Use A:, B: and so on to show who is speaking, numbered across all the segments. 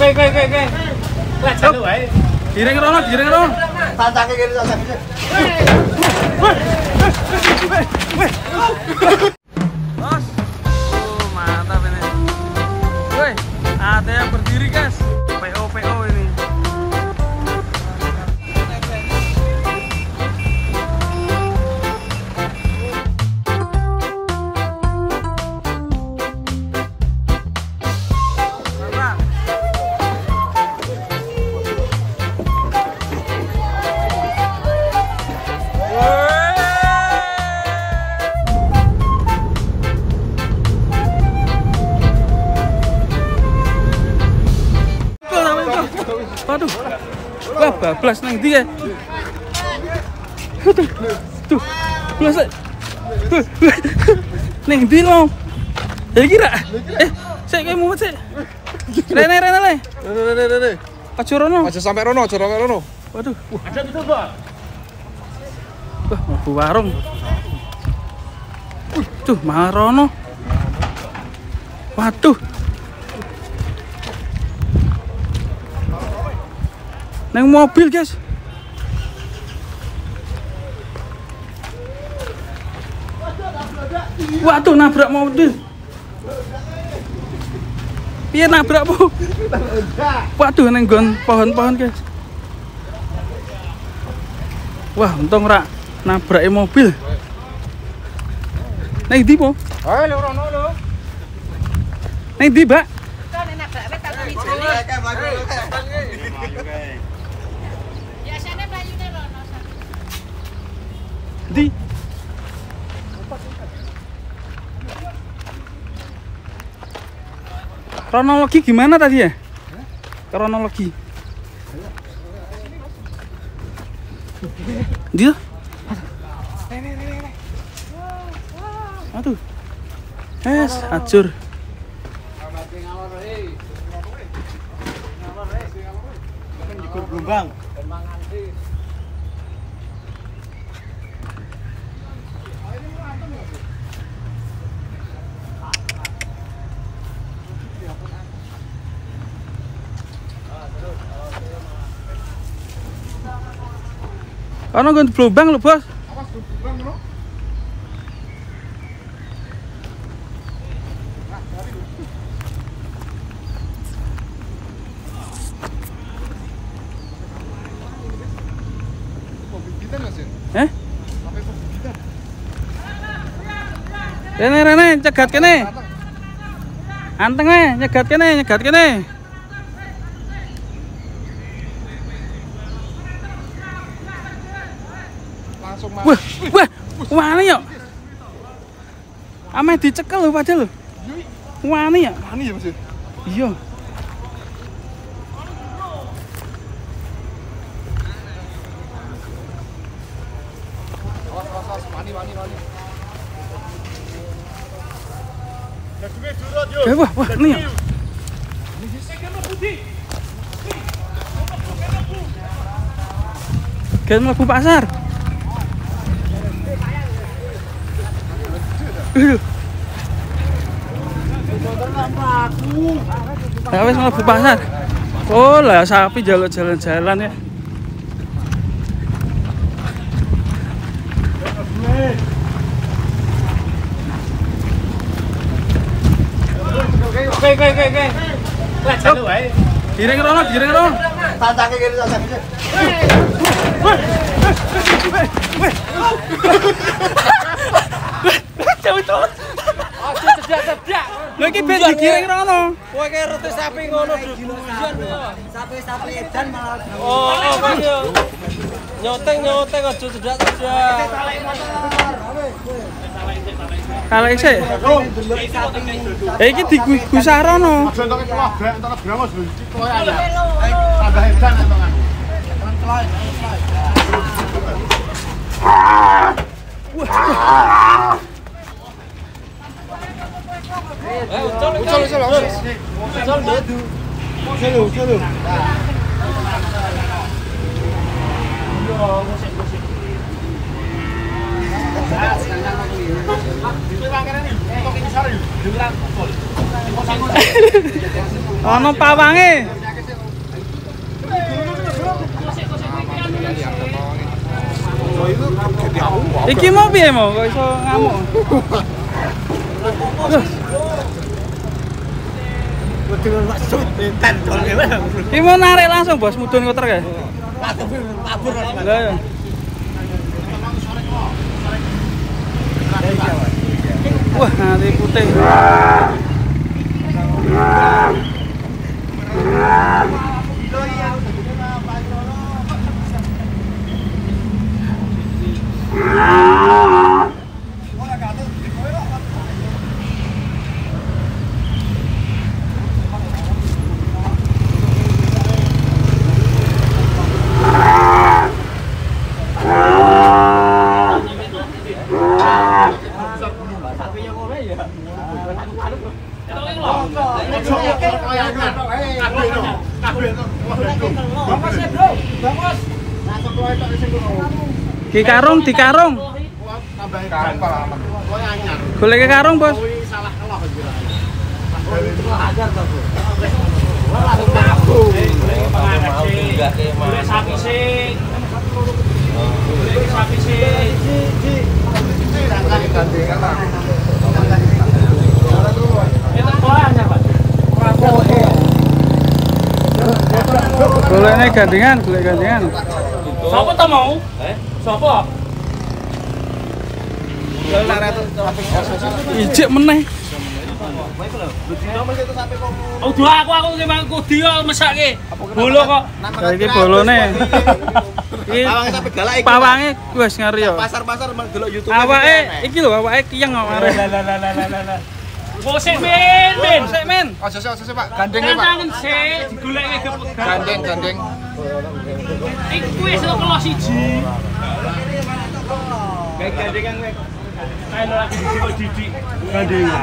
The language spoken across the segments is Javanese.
A: Kowe kowe kowe kowe. Lah jane wae.
B: Giring rono, giring rono.
C: Tancake kene tancake.
B: Bos. Oh, mantap ini. Woi, ada yang berdiri, guys. PO PO ini. Waduh, wah bablas nang ndi ya? Tuh, tuh, blas. Tuh, nang ndi lo? Ya kira, sik kowe mumet sik. Rene, rene le.
D: Rene, rene, rene.
B: Aja rono.
D: Aja sampai rono, aja sampai rono.
B: Waduh, wah.
A: Ada itu, Pak.
B: Wah, mlebu warung. Tuh, malah rono. Waduh. Neng mobil, guys. Waduh, nabrak mobil. Piye nabrak, Bu? Waduh, neng nggon pohon-pohon, guys. Wah, untung ora nabrake mobil. Neng ndi, Po?
D: Ayo rono lho.
B: Neng ndi, Mbak? Di kronologi gimana tadi ya? Kronologi. Dia? Aduh. Es, acur.
C: Blumbang.
B: Ono nggon Blumbang lho, Bos.
D: Awas Blumbang lho.
B: Eh? Rene, rene, cegat kene. Anteng e, nyegat kene, nyegat kene. Wah, wah, wani yo. Ame dicekel lho padahal lho. Wani ya?
D: Wani ya, Mas.
B: Iya.
D: Awas, awas, awas, wani, wani, wani.
B: Wah, wah, ini ya. Gen mlebu pasar. Ya wis mlebu pasar. Oh lah sapi jaluk jalan-jalan ya.
A: Kowe kowe kowe kowe. Lah jane wae.
B: Giring rono, giring rono.
C: Tancake kene tancake.
B: Jauh to.
A: Aja cedak-cedak.
B: Lho iki ben digiring rono.
A: Kowe ki rete sapi ngono
C: Sapi-sapi edan malah.
A: Oh, oh yo. Nyoteng-nyoteng aja cedak-cedak.
B: Kalau isih. Iki digusarono.
D: Aja entuk celah brek entuk brangos lho iki kloe aja. Tambah edan entuk aku.
A: Ucul,
D: ucul, ucul.
A: Ucul,
C: Ucul, ucul.
B: Ono pawange.
D: itu jadi aku.
B: Iki mau piye mau kok iso ngamuk? Iki mau narik langsung bos mudun kotor kae. Lah. Wah, nanti putih. Di karung, di karung. Golek karung, Bos. Golekne gandengan, golek gandengan.
A: Sopo to mau? Sopo?
B: Ijek meneh.
A: Oh, dua aku memang kudu mesake. Bolo kok.
B: Lah iki bolone. Iki pawange wis ngeri yo.
C: Pasar-pasar delok YouTube.
B: Awake iki lho, awake kiyeng kok mare.
A: Lah. Kok sik men, men.
B: Sik men.
D: Aja sik Pak, gandenge Pak.
A: Tangan sik digoleki gepegan.
D: Gandeng, gandeng.
A: Iku wis kelo siji.
C: Kayak gandengan kowe.
A: Kae lagi kok didik. Gandengan.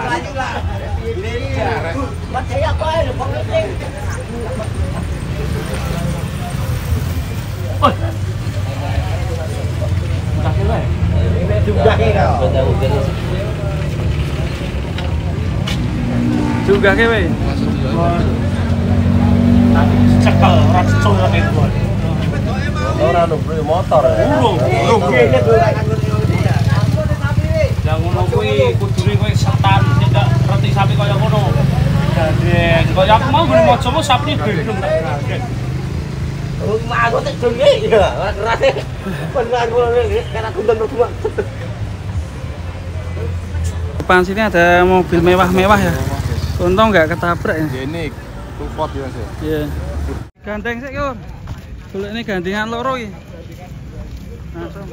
B: Juga ke we.
A: Cekel ora cecul ora kebon.
C: Ora nubru motor.
A: Urung. Lah ngono kuwi kudune kowe setan ndak reti sapi kaya ngono. Gandeng. Kaya aku mau nggone mojomu sapine gendong tak gandeng.
C: Oh, aku tak denge ya, ora keras. Kon aku kan aku ndang berdua.
B: Depan sini ada mobil mewah-mewah ya. Untung nggak ketabrak ya.
D: Ini Tufot ya Mas.
B: Iya. Gandeng sik yo. Golekne gandengan loro iki. Langsung.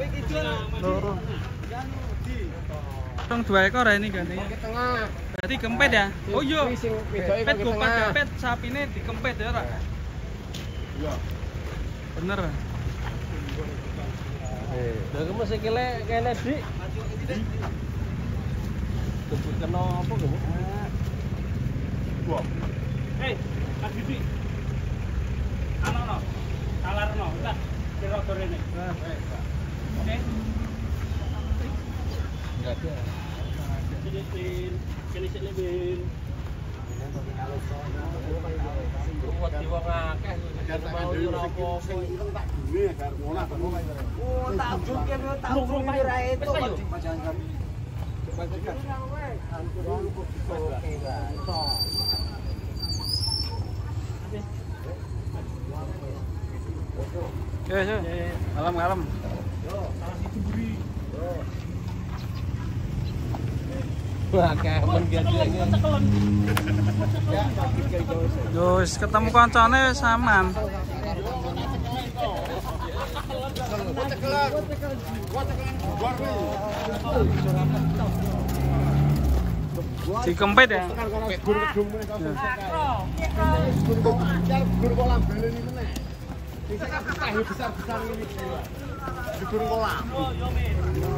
B: Loro. Langsung dua ekor ya ini gandengnya. Berarti kempet ya? Oh iya. Pet gopat gapet sapine dikempet ya ora?
D: Iya.
B: Bener.
A: Lha ku mesti kele kene Dik. Kebut kena apa ku? Hei, Mas Didi. Anono. Salarno, enggak. Kira rene. Oke.
D: Enggak ada.
A: Kene sik lewin. Kuwat wong akeh mau ora apa-apa.
D: Ireng tak duwe agar ngono ta.
C: Oh, tak jungke tak jungke ra itu.
B: Yo, yo. Kalem-kalem.
A: Wah, men gandeng.
B: Yo wis ketemu kancane wis aman. Dikempet ya.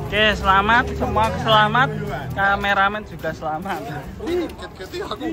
B: Oke, selamat, semua selamat, kameramen juga selamat.
D: Aku.